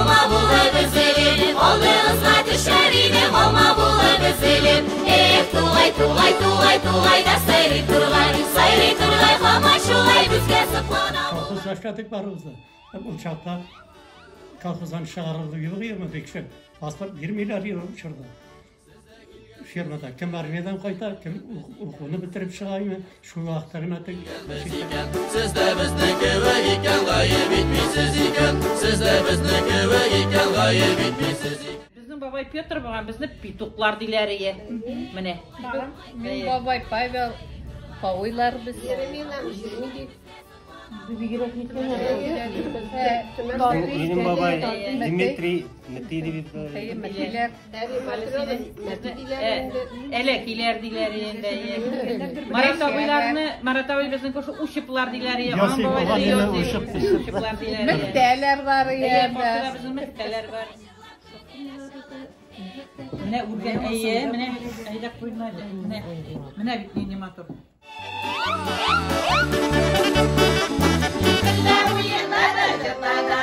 Алма булып өзелеп, алдыгызга төшәр идем, алма булып өзелеп. Эх, тугай, тугай, тугай, тугай да сайрый тургай, сайрый тургай, һаман шулай безгә соклана. Колхозда эшләдек барыбыз да. Ул чакта колхоздан чыгарылды юк иде, кеше паспорт бирмиләр иде ул чорда. Фермада кем армиядән кайта, кем укуны бетереп чыга иде, шул вакытта гына тек. Сез дә безнең кебек икән, гаеп итмисез икән. Сез дә безнең кебек икән, гаеп итмисез икән. Безнең бабай Петр булган, безне петухлар диләр ие. Менә. Мин бабай Павел, Павыйлар без. Минем бабай Дмитрий Мити дип Мәтиләр. Әләкиләр диләр инде. Марат абыйларны, Марат абый безнең күрше Учыплар диләр. Йосип Аның бабасы бабай Йосип. Учып ди. Учыплар диләр. Мөктәләр бар Әйе, иде. каршыда безнең мөктәләр бар. Менә үргән, әйе, менә әйдә куйма әле. Менә, менә бит нинди матур. Телләр уеннары җырлады,